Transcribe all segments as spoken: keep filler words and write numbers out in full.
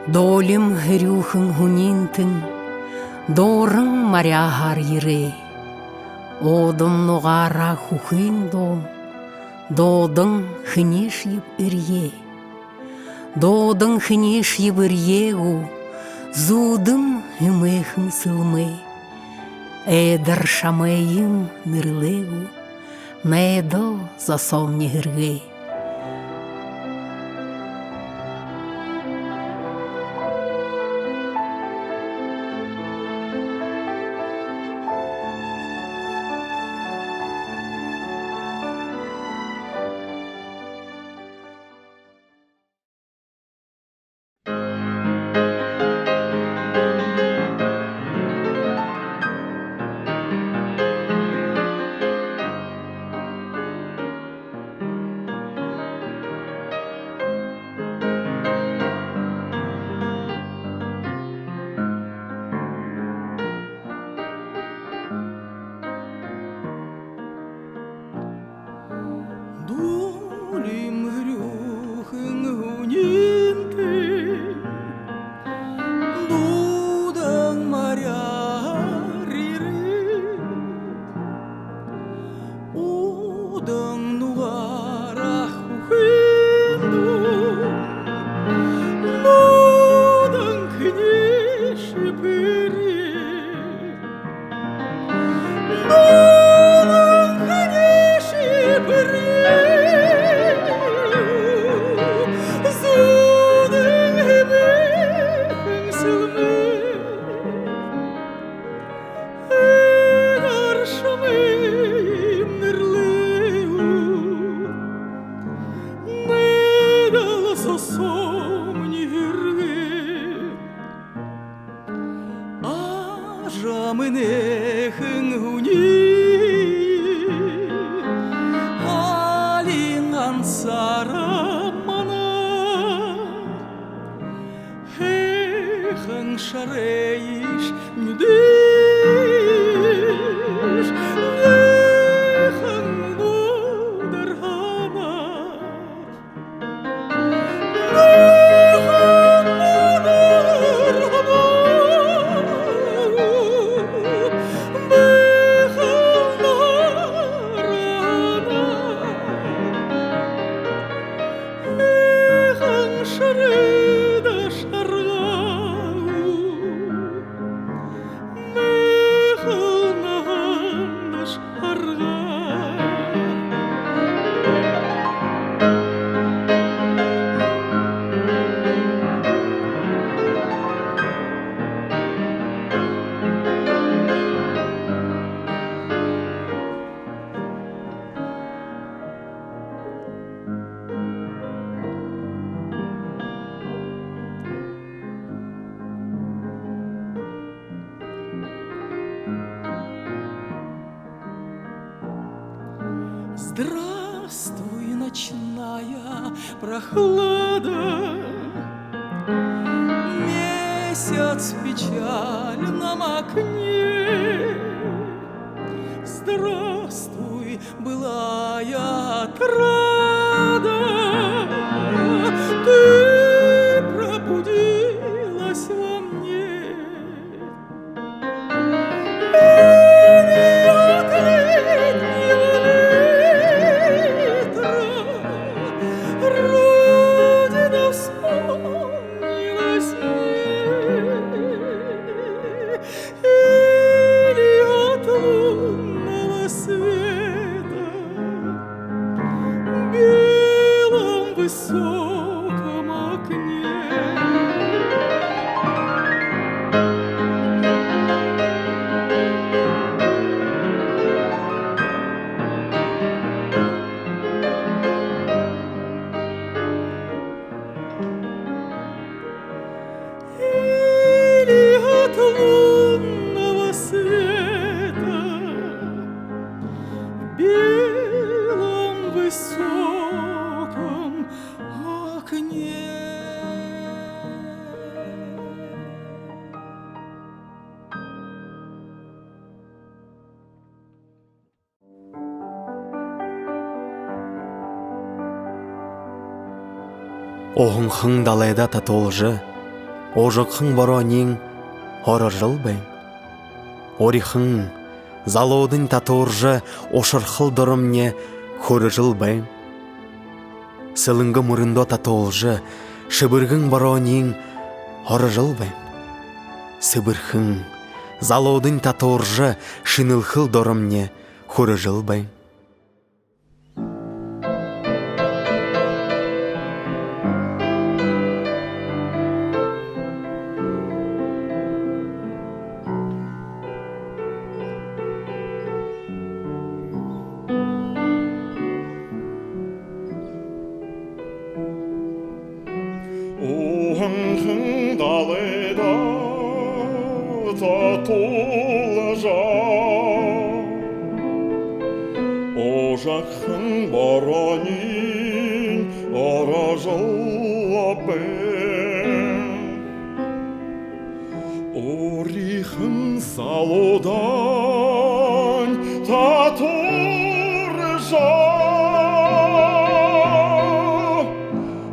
Дуулим һэрюухэн һүниинтэн дууран маряаһаар ерээ. Уудам нугаараа хүхын дуун дуудан хэнэйшьеб эрьеэ. Дуудан хэнэйшьеб эрьеэ гү, зүүдэн хэмээхэн сэлмээ. Эдир шамайем нэрлээ гү, найдал зосоомни һэргээ. Дуулим һэрюухэн һүниинтэн дуудан маряаһаар ерээ. Уудам нугаараа хүхын дуун дуудан хэнэйшьеб эрьеэ. Дуудан хэнэйшьеб эрьеэ. Зүүдэн хэмээхэн сэлмээ. Эдир шамайем нэрлээ гү, найдал зосоомни һэргээ. Ажаминайхан һүни, алин гансаараа манаа һайхан шарайш нюдыш, һайхан мүнөөдэр һанаа. Здравствуй, ночная прохлада, месяц в печальном окне. Здравствуй, былая отрада, ты пробудилась во мне. Или от летнего ветра Родина вспомнилась мне. Или от лунного света Уһанхан далайда татуулжа, уужагхан бороониинь орожол байнаб. Урихан залуудынь татууржа, ушархал дурамни хүрэжэл байнаб. Сэлэнгэ мүрэндөө татуулжа, шэбэргэн бороониинь орожол байнаб. Сэбэрхэн залуудынь татууржа, шэнэлхэл дурамни хүрэжэл байнаб. Уһанхан далайда татуулжа, уужагхан бороониинь орожол байнаб. Урихан залуудынь татууржа,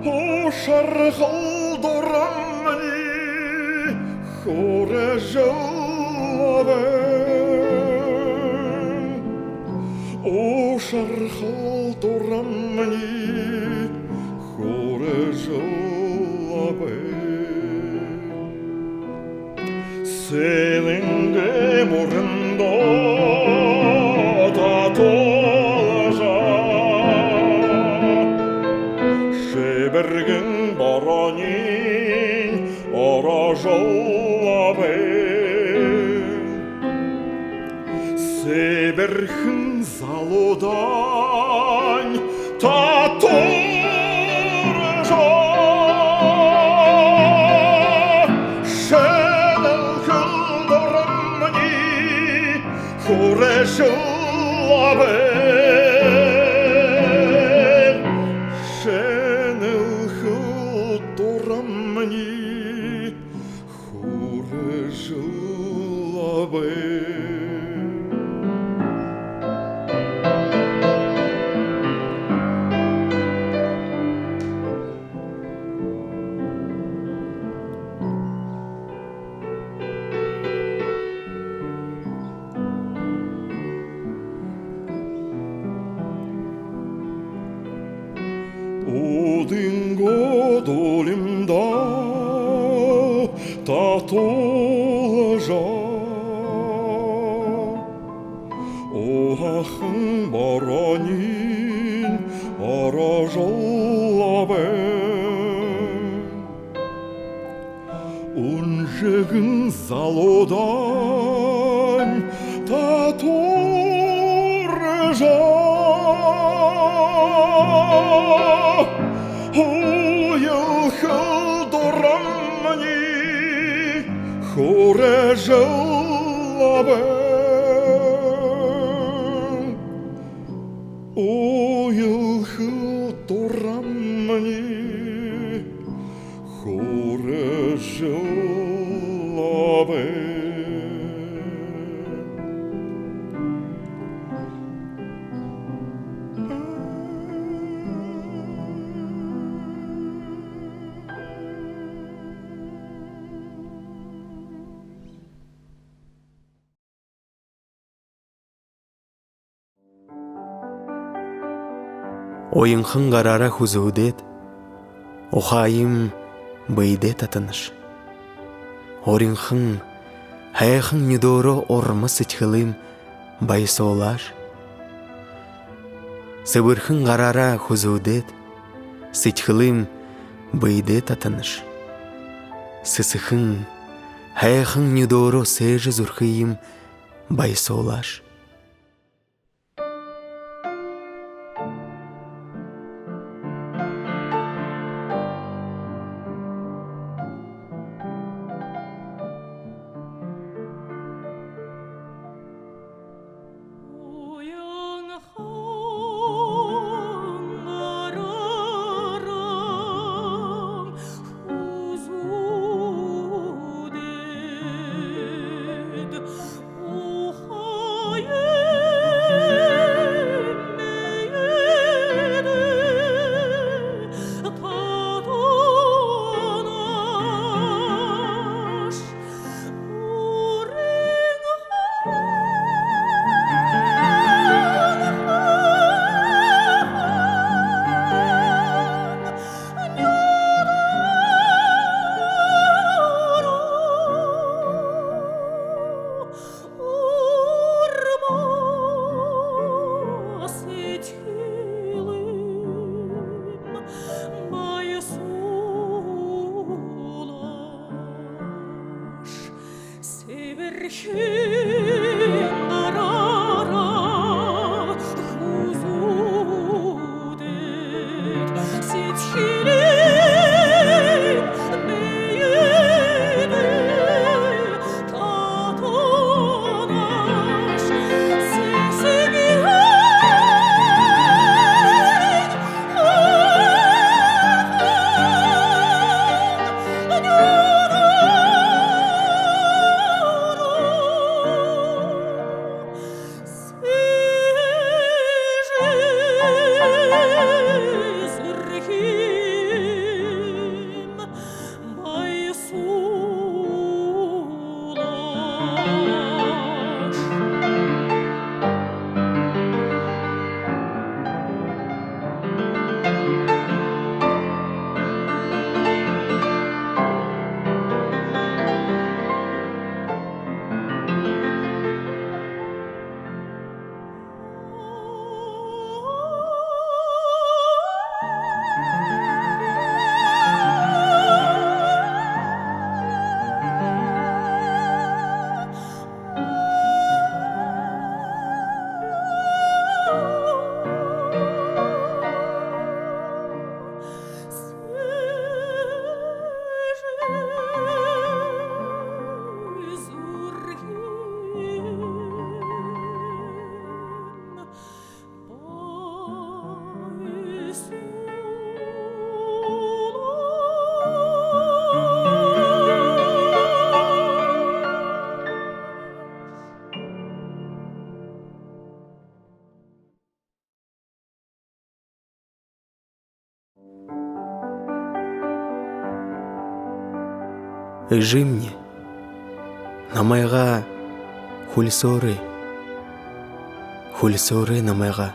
ушархал дурамни хүрэжэл байнаб. Ушархал дурамни хүрэжэл байнаб. Сэлэнгэ мүрэндөө татуулжа, шэбэргэн бороониинь орожол байнаб. Сэбэрхэн залуудынь татууржа, шэнэлхэл дурамни хүрэжэл байнаб. Шэнэлхэл дурамни хүрэжэл байнаб. Үүдынгөө дулимда татуулжа, уһанхан бороониинь орожол байнаб. Үнжэгэн залуудынь татууржа, уялхал дурамни хүрэжэл байнаб. Уялхал дурамни хүрэжэл байнаб. Уянхан гараараа хүзүүдэд, ухаайем бэедээ татанаш. Уринхан һайхан нюдөөрөө урма сэдьхэлэйм баясуулааш. Сэбэрхэн гараараа хүзүүдэд, сэдьхэлэйм бэедээ татанаш. Сэсэхэн һайхан нюдөөрөө сээжэ зүрхыем баясуулааш. Бэрхэ гараараа хүзүүдэд, сэдьхэлэй бэедэ татанаш, сэсэгэй Эжымни, намайгаа хүлисөөрэй. Хүлисөөрэй намайгаа.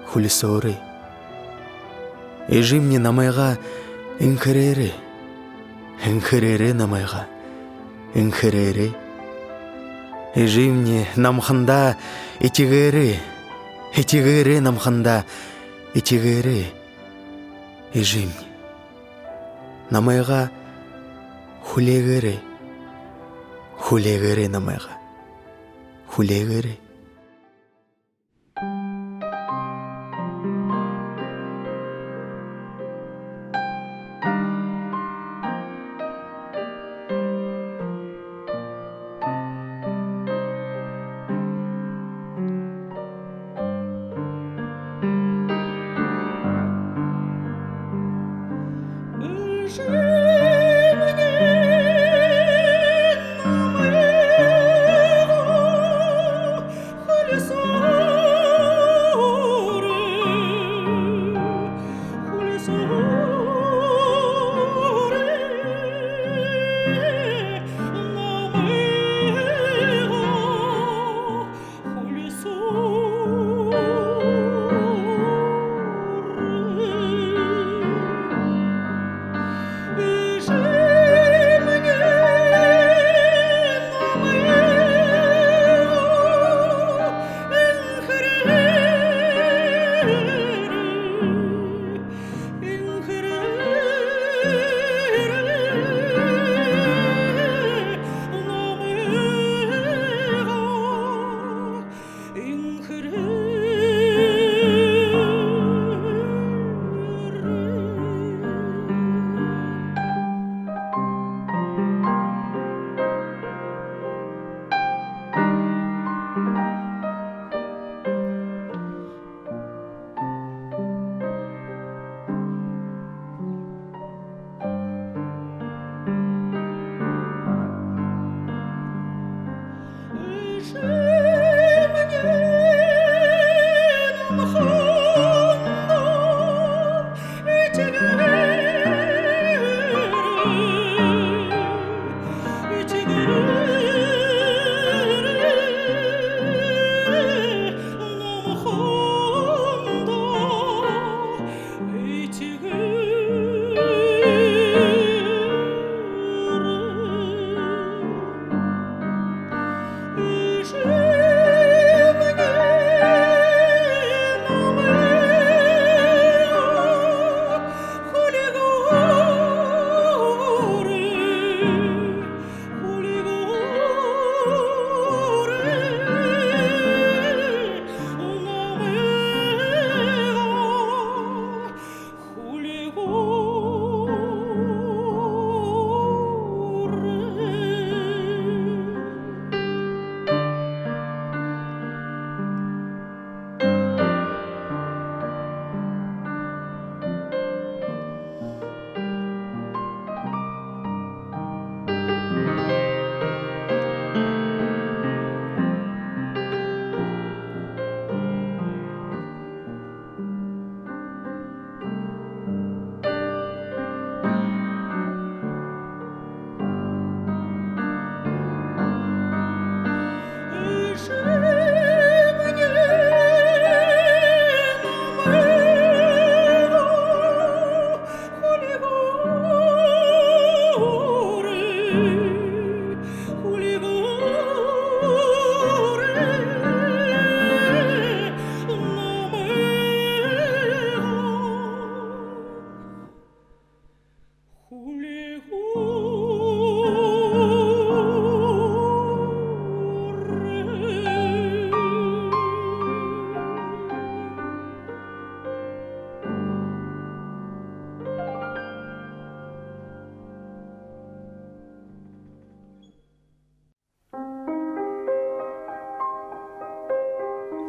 Хүлисөөрэй. Эжымни, намайгаа энхэрээрэй. Энхэрээрэй намайгаа. Энхэрээрэй. Эжымни, намхандаа этигээрэй. Этигээрэй намхандаа. Этигээрэй. Эжымни, намайгаа хүлеэгээрэй. Хүлеэгээрэй намайгаа. Хүлеэгээрэй.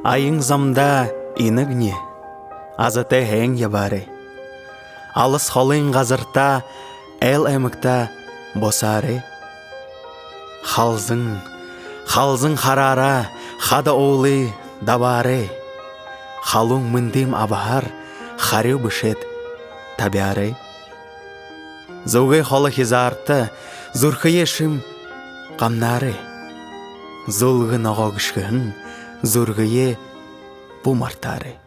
Аян замдаа инагни азатай һайн ябаарай. Алас холын газартаа, айл аймагтаа бусаарай. Халзан, халзан хараараа хада уулые дабаарай. Халуун мэндым абахаар харюу бэшээд табяарай. Зүгэй холо хизаарта зүрхэеэ шим гамнаарай. Зүлгэ ногоо гэшхэһэн зүргэеэ бү мартаарай.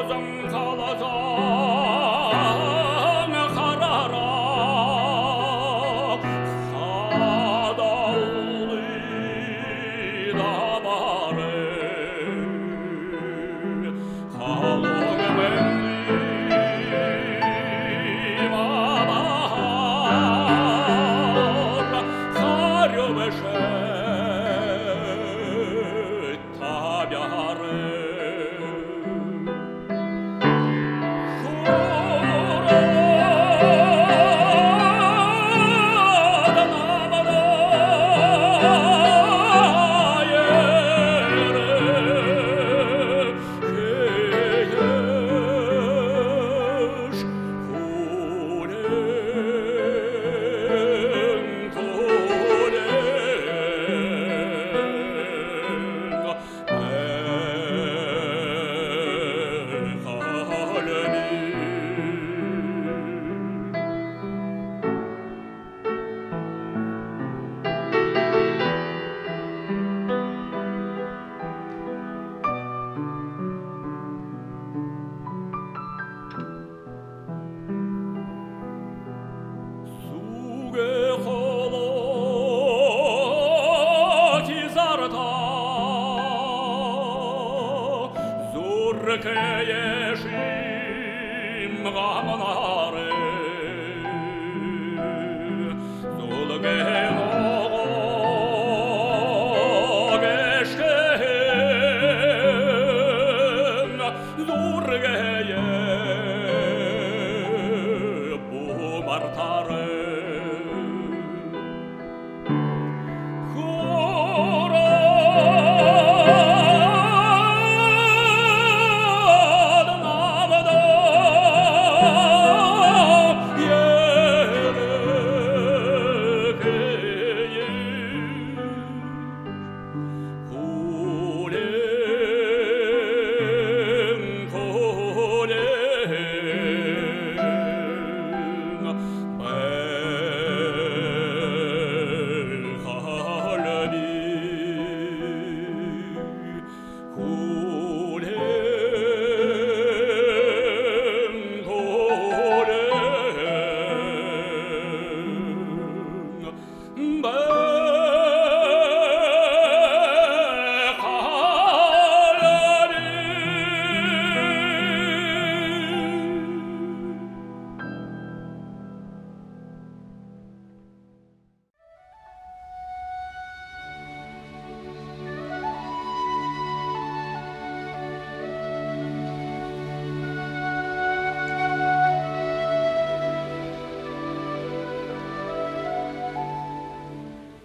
Халзан, халзан хараараа хада уулые дабаарай. Халуун мэндым абахаар харюу бэшээд табяарай. Зүгэй холо хизаарта зүрхэеэ шим гамнаарай. Зүлгэ ногоо гэшхэһэн зүргэеэ бү мартаарай.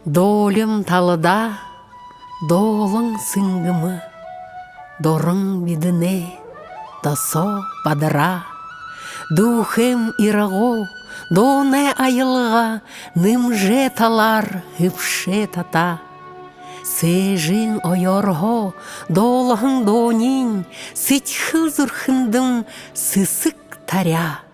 Дуулим талада дуулан сэнгэмэ, дуран бидэнэй досоо бадараа. Дүүхэйм ирагуу дуунай аялга нэмжээ талаар хэбшээ татаа. Сээжын оёорһоо дуулаһан дууниинь сэдьхэл зүрхэндэм сэсэг таряа.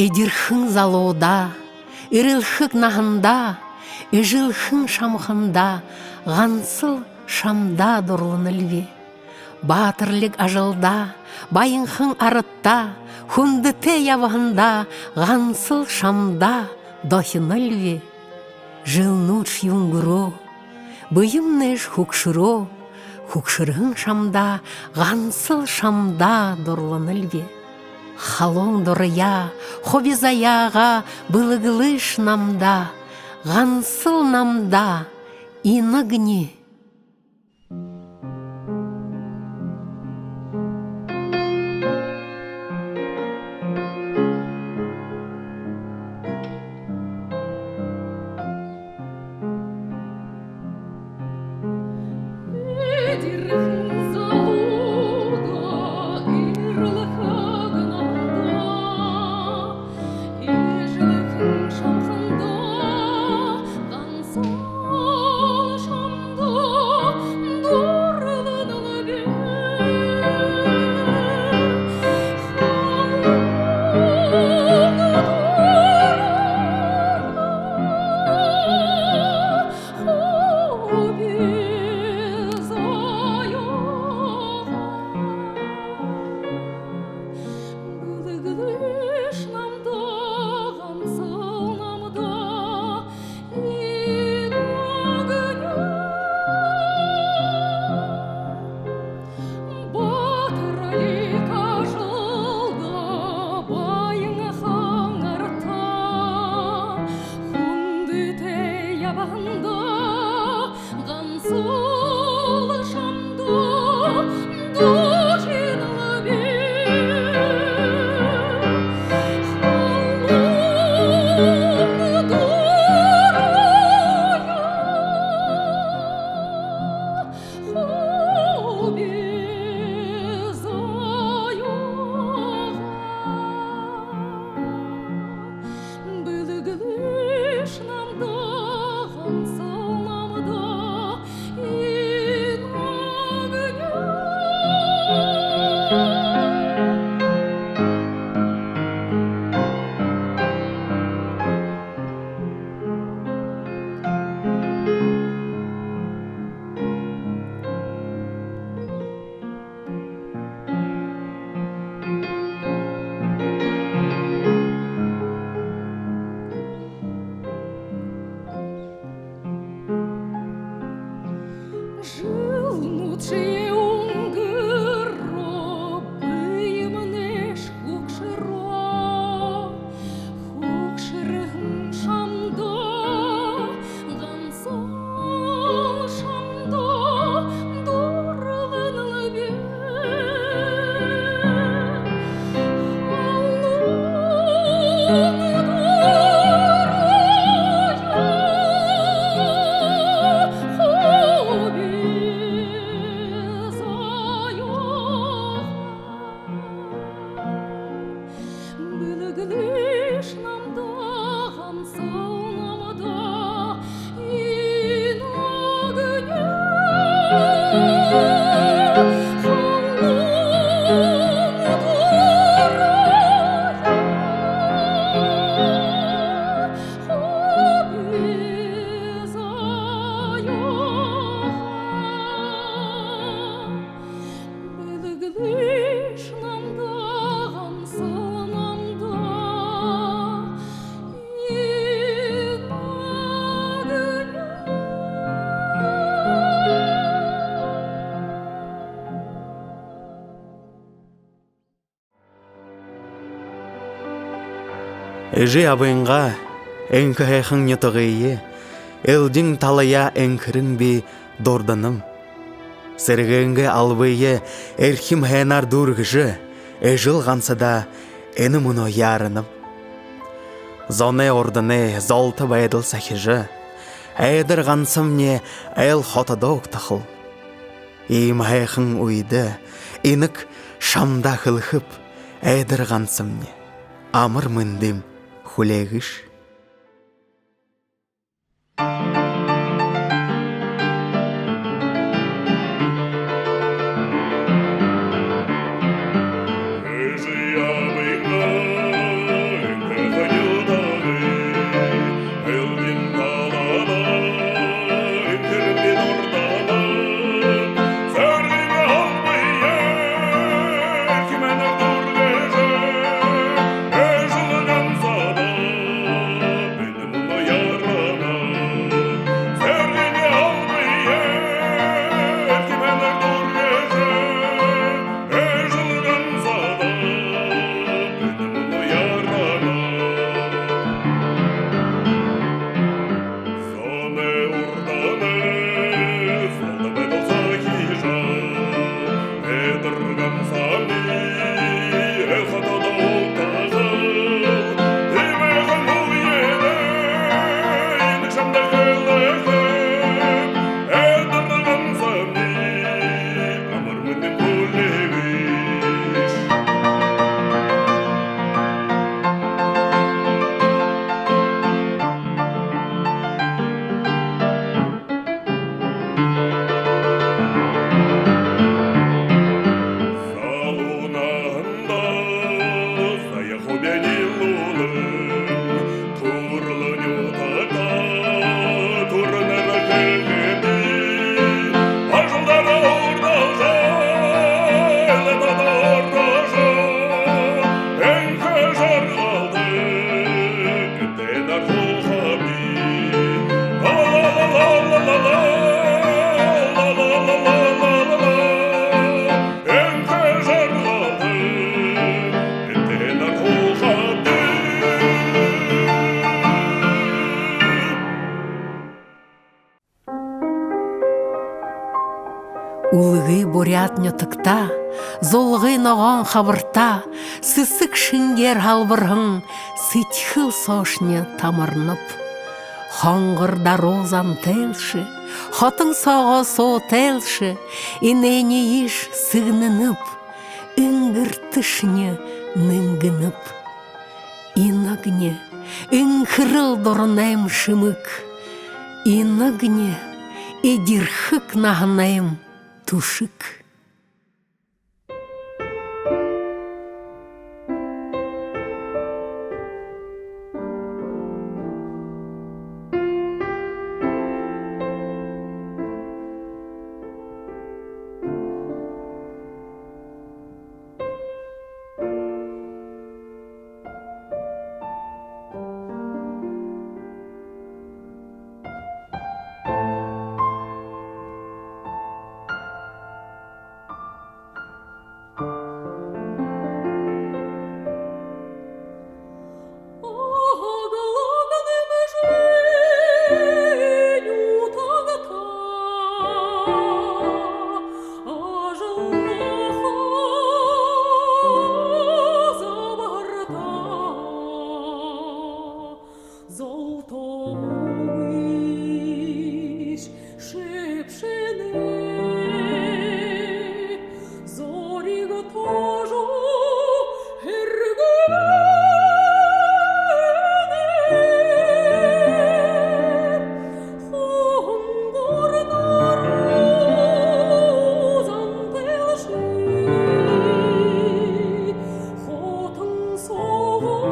Эдирхэн залуудаа, эрэлхэг наһандаа, эжэлхэн шамхандаа гансал шамдаа дурланал би. Баатарлиг ажалдаа, баянхан арадтаа, хүндэтэй ябаһандаа гансал шамдаа дохинол би. Жэлнүүдшье үнгэрөө, бэемнайшье хүгшэрөө, хүгшэрһэн шамдаа, гансал шамдаа дурланал би. Халуун дураяа, хуби заяагаа бэлэглыш намдаа, гансал намдаа, инагни. Соло шамда дуулынал би, халуун дураяа, хуби заяагаа. Бэлэглыш намда, гансал намда, энэ огнёо. Жэлнүүдшье үнгэрөө, бэемнайшье хүгшэрөө. Хүгшэрһэн шамда, гансал шамда дурлынал би. Халуун дураяа, хуби заяагаа. Бэлэглыш намда, гансал намда, энэ огнёо. Халуун дураяа, хуби заяагаа. Бэлэглыш намда, гансал намда, энэ огнёо. Эжы абынгаа энхэ һайхан нютагые, элдин талаяа энхэрэн би дурданам. Сэргээнгээ албые эрхим һайнаар дүүргэжэ, эжэл гансадаа энэ мүнөө яаранам. Зоной урданай золто байдал сахижа, айдар гансамни айл хотодоо угтахал. Иимэ һайхан үедэ инаг шамдаа хэлэхэб, айдар гансамни, амар мэндым хүлеэгыш. Үлгы буряад нютагтаа, зулгы ногоон хабартаа сэсэг шэнгеэр һалбарһан сэдьхэл соошни тамарнаб. Хонгор даруу зантайлши, хотон соогоо суутайлши, энээниие сэгнэнэб, энгэртэшни нэнгэнэб. Инагни энхэрэл дуранайм шэмэг, инагни эдирхэг наһанайм түшэг. Золтоогыш шэбшэнэ зориг тожо һэргэнэ. Хонгор даруу зантайлши, хотон соогоо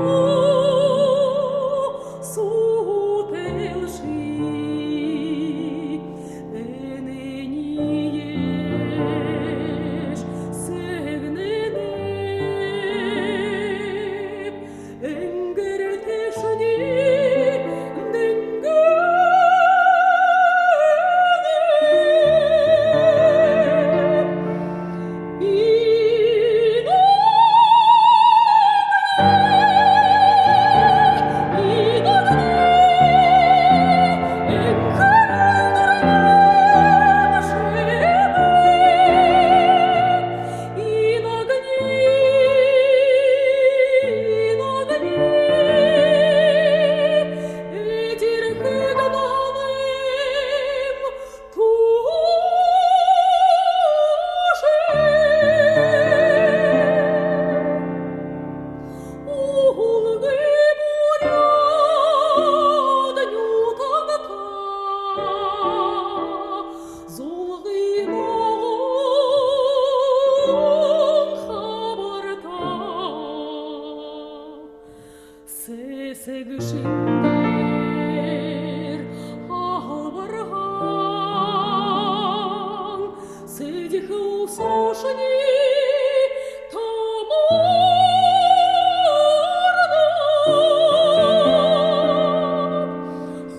суутайлши, энээнииеш сэгнэнэб, энгэртэшни нэнгэнэб. Үлгы буряад нютагтаа, зулгы ногоон хабартаа сэсэг шэнгеэр һалбарһан сэдьхэл соошни тамарнаб.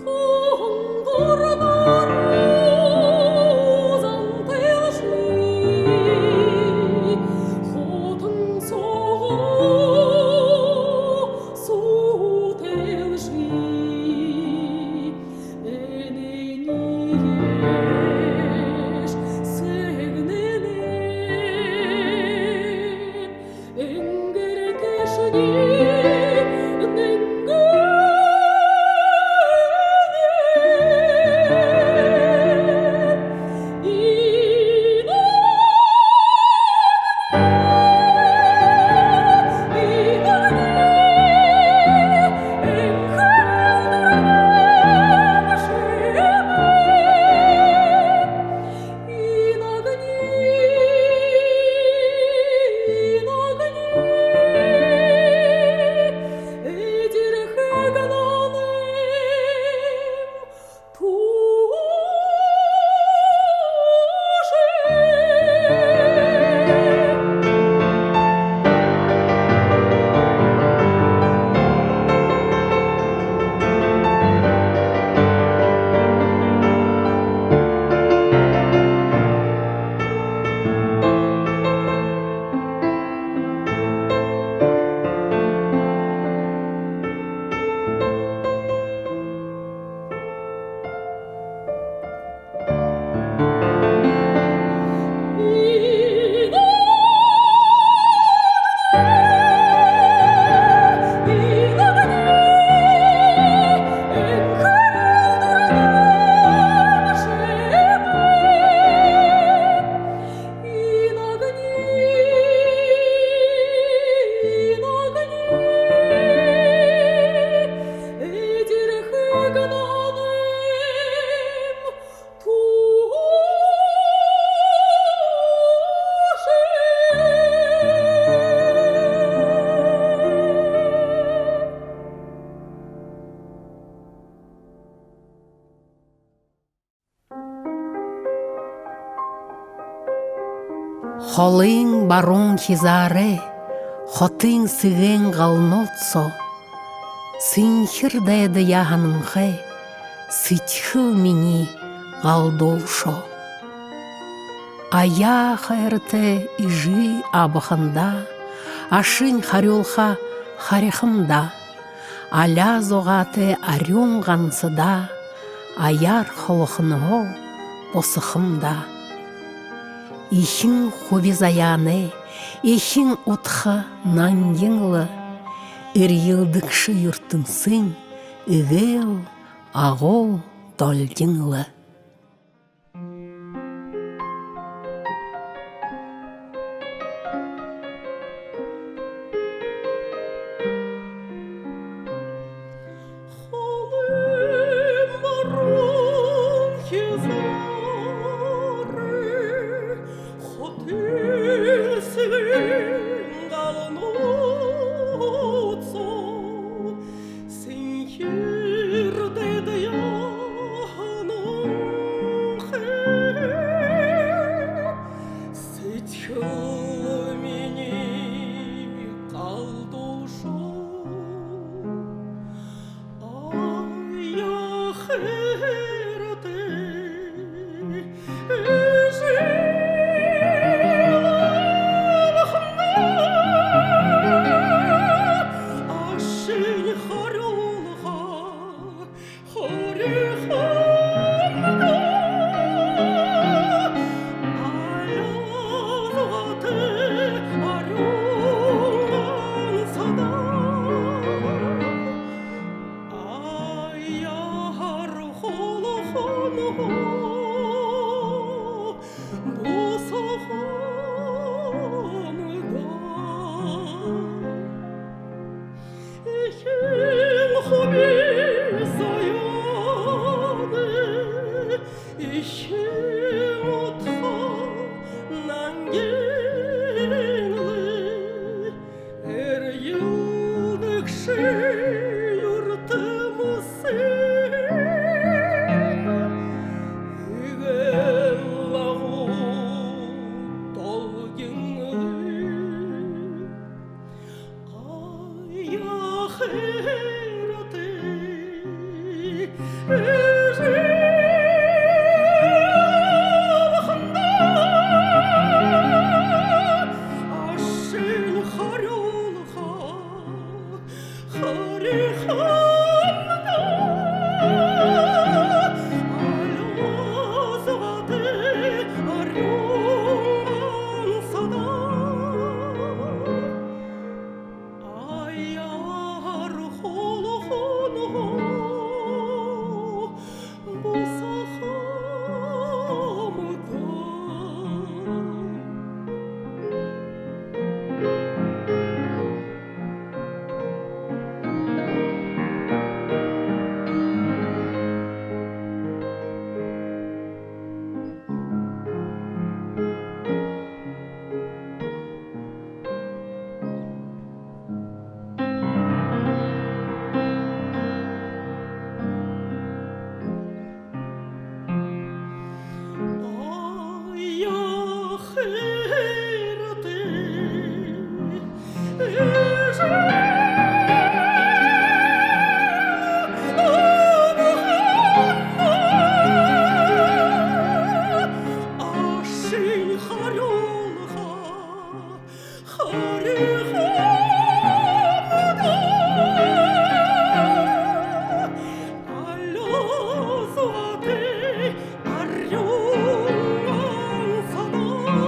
Хонгор даруу зантайлши, хотон соогоо суутайлши, энээнииеш сэгнэнэб. Холын баруун хизаарай, хотын сэгээн галнууд соо сэнхир дайдаяа һананхай сэдьхэл минии галдуушоо. Аяа хайратай эжы абахандаа, ашань харюулха харихам даа. Аляа зугаатай арюун гансадаа аяар холохонһоо бусахам даа. Эхин хуби заяанай, эхин удха нангин лэ, эрьелдэгшэ юртэмсын эгээл агуу долгин лэ. Холын баруун хизаарай, хотын сэгээн галнууд соо сэнхир дайдаяа һананхай сэдьхэл минии галдуушоо. Аяа хайратай эжы абахандаа, ашань харюулха харихам даа. Аляа зугаатай арюун гансадаа аяар холохонһоо бусахам даа. Эхин хуби заяанай, эхин удха нангин лэ, эрьелдэгшэ юртэмсын эгээл агуу долгин лэ. Аяа хайратай эжы абахандаа, ашань харюулха харихам даа. Аляа зугаатай арюун гансадаа аяар холохонһоо бусахам даа. Аяа хайратай эжы абахандаа, ашань харюулха харихам даа. Аляа зугаатай арюун гансадаа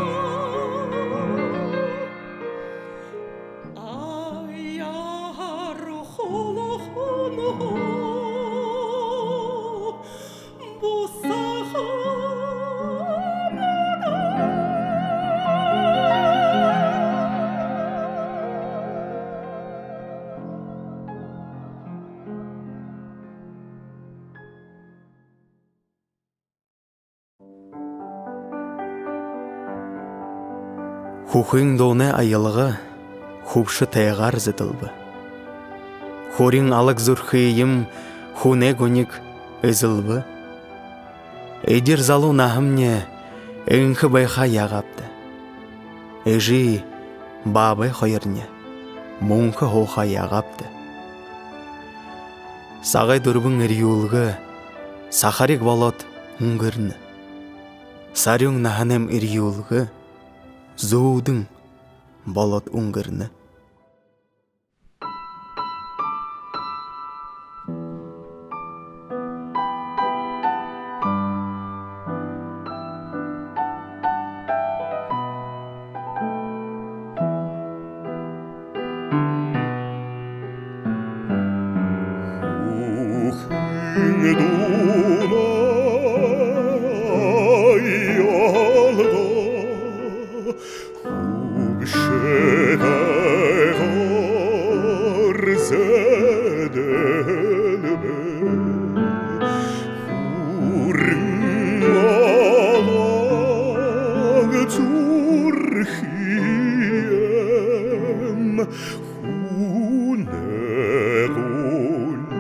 аяар холохонһоо бусахам даа. Хүхын дуунай аялга хүбшэ тайгаар зэдэлбэ. Хүрин алаг зүрхыем хүнэй гуниг эзэлбэ. Эдир залуу наһамни энхэ байхаа яагааб даа. Эжы баабай хоёрни мүнхэ һуухаа яагааб даа. Сагай дүрбэн эрьюулгэ сахариг болоод үнгэрнэ. Сарюун наһанайм эрьюулгэ зүүдэн болоод үнгэрнэ. Хүүхын дунай олго хүгшэдэ гарзэдэлбэ. Хүрэн олог зүрхыем хүнэй гуниг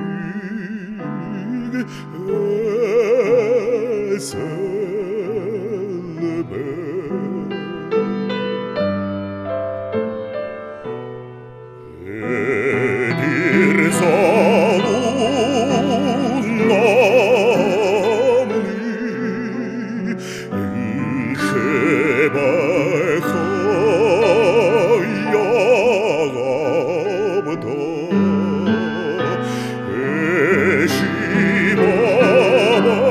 эзэлбэ. Эдир залуу номни энхэ байха яагааб даа. Эжы баабай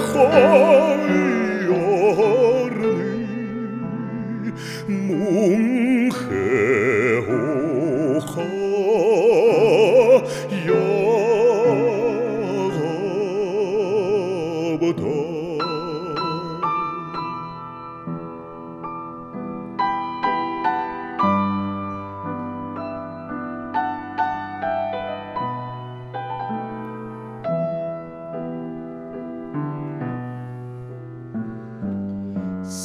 хоёрни мүнхэ һуухаа яагааб даа.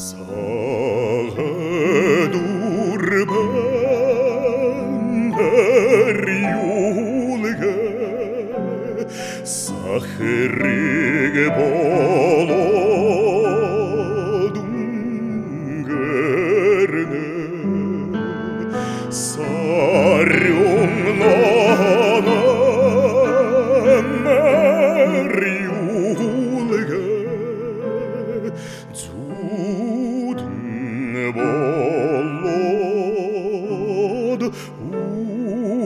Сагай дүрбэн эрьюулгэ сахариг болоод үнгэрнэ. Сарюун наһанайм эрьюулгэ зүүдэн болоод үнгэрнэ. Сарюун наһанайм эрьюулгэ зүүдэн болоод үнгэрнэ.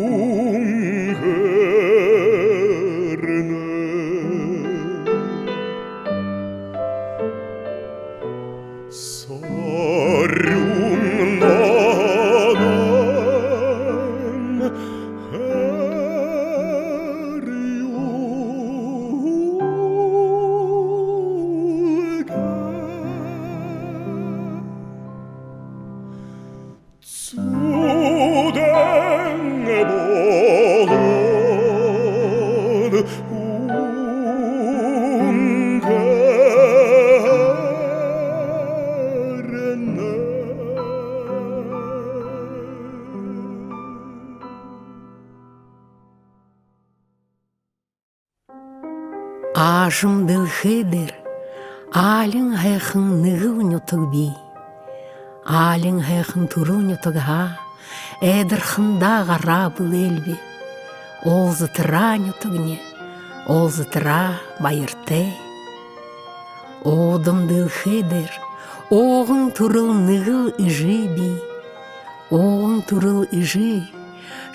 Аажам дэлхэй дээрэ аалин һайхан нэгэл нютаг бии. Аалин һайхан түрэл нютагһаа эдирхэндэ гараа бэлэйлби. Уулзатараа нютагни, уулзатараа баяртай. Уудам дэлхэй дээрэ ууган түрэл нэгэл эжы бии. Ууган түрэл эжы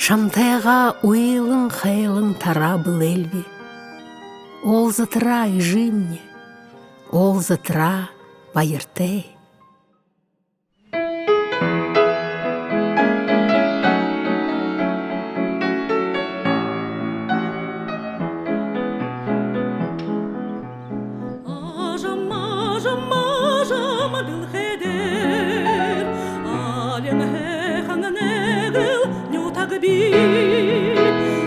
шамтайгаа уйлан хайлан тараа бэлэйлби. Уулзатараа эжымни, уулзатараа баяртай. Аажам, аажам, аажам дэлхэй дээрэ аалин һайхан нэгэл нютаг бии.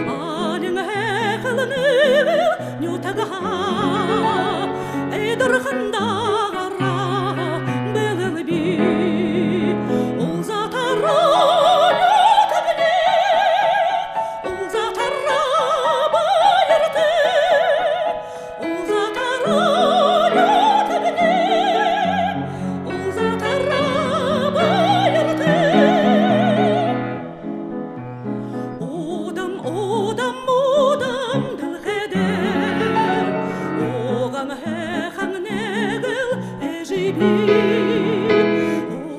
Аалин һайхан нэгэл нютагһаа эдирхэндэ гараа бэлэйлби. Уулзатараа нютагни, уулзатараа баяртай. Уулзатараа нютагни,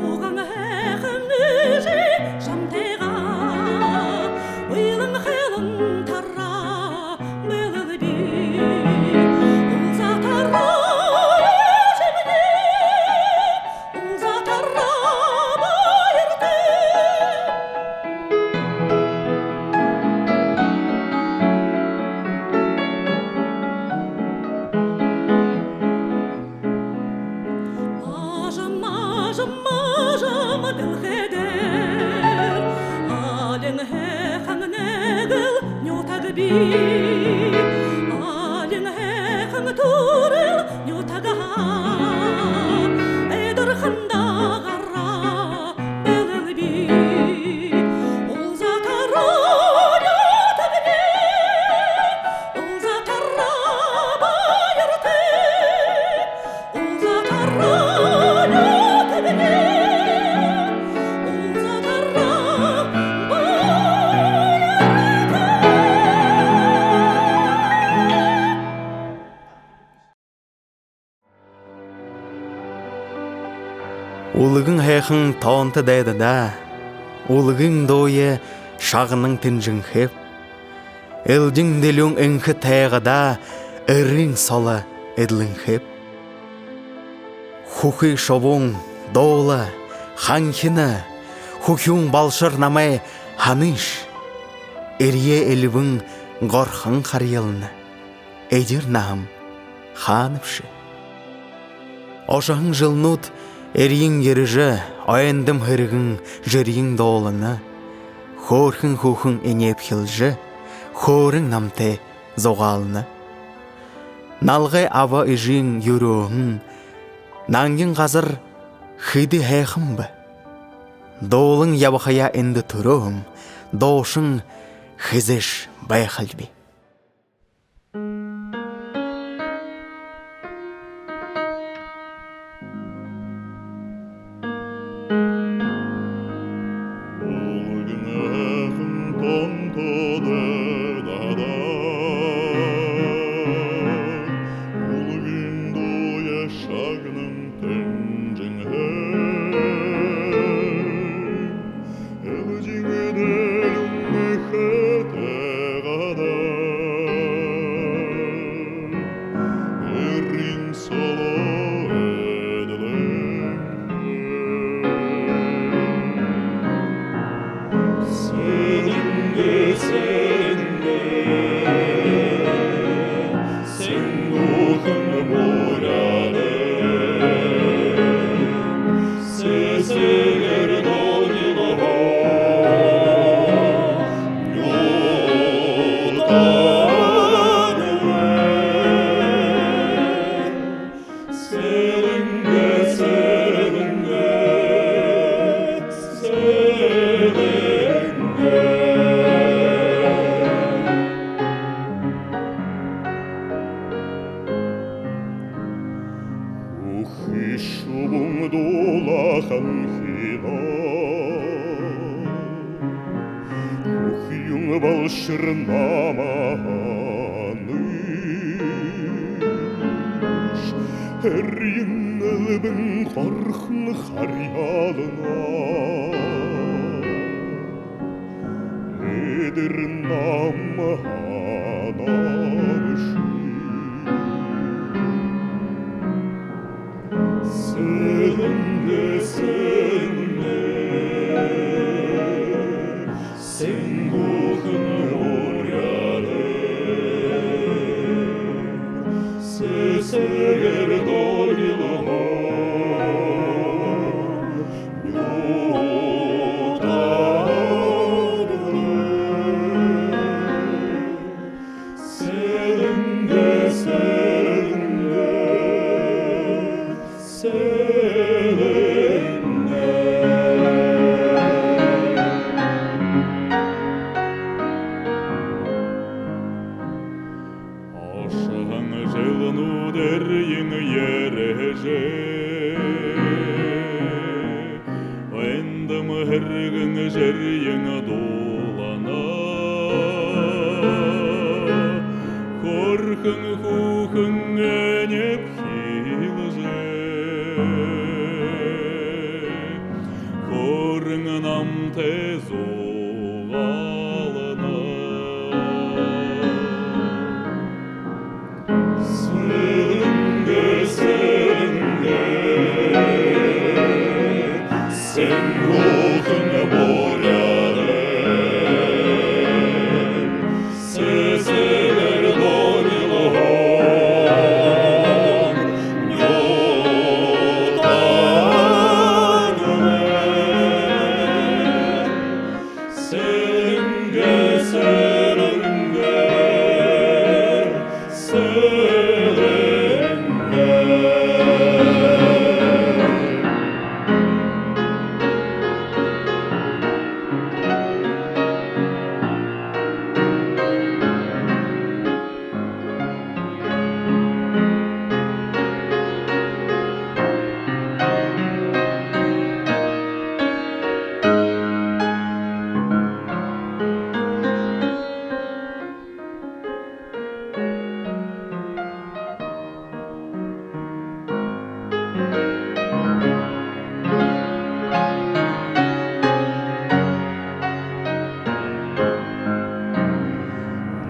Угаан һайхан эжы шамтайгаа уйлан хэлэн тараа бэлэйб. Улза тараа, эжымни, улза тараа, баяртай. Ажам, ажам, ажам дэлхэй дээрэ алин һайхан нэгэл нютаг бии. Алин һайхан түрэл нютагһаа эдир хандаа гараа бэлэйб. Улза тараа, нютагни, улза тараа, баяртай. Улза тараа, нютагни, улза тараа, баяртай. Үлгэн һайхан тоонто дайдадаа үлгын дууе шагнан тэнжэнхэйб. Элдин дэлюун энхэ тайгада эрын соло эдлэнхэйб. Хүхы шубуун дуула, ханхина, хүхюун балшар намай һаныш. Эрье эльбэн горхон харьялна. Эдир наһам хаанабши? Ошоһон жэлнүүд эрьен ерэжэ, ойндом һэргэн жэрьен дуулана. Хөөрхэн хүүхэн энеэбхилжэ, хөөрэн намтай зугаална. Налгай аба эжын юрөөһэн нангин газар хэды һайхан бэ. Дуулан ябахаяа эндэ түрөөһэм, дуушан хэзээш байхалби. Үлгэн һайхан тоонто дайдадаа үлгын дууе шагнан тэнжэнхэйб. Элдин дэлюун энхэ тайгада эрын соло эдлэнхэйб. Сэлэнгэ, сэлэнгэ, сэнгүүхэн буряадай. Сэсэгэр донилхо нютагай. Сэлэнгэ, сэлэнгэ, сэлэнгэ. Хүхы шубуун дуула, ханхина, хүхюун балшар намай һаныш. Эрьен эльбэн горхон харьялна. Эдир наһам хаанабши? Сэлэнгэ, сэлэнгэ, сэнгүүхэн буряадай. Сэсэгэр донилхо нютагай. Сэлэнгэ, сэлэнгэ, сэлэнгэ. Ошоһон жэлнүүд эрьен ерэжэ, ойндом һэргэн жэрьен дуулана. Хөөрхэн хүүхэн энеэбхилжэ, Хүрэн намтай зугаална. Сэлэнгэ, сэлэнгэ, сэнгүүхэн буряадни сэсэгэр донилгон нютагни. Сэлэнгэ, сэлэнгэ, сэлэнгэ.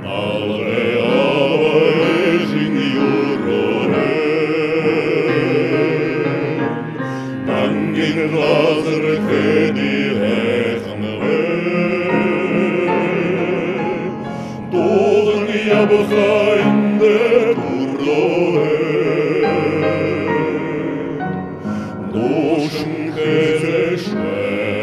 Налгай абын юрөөрөө нангин газар хэды һайхан бэ. Дуулан ябаха эндэ түрөө дуушан хэзээшье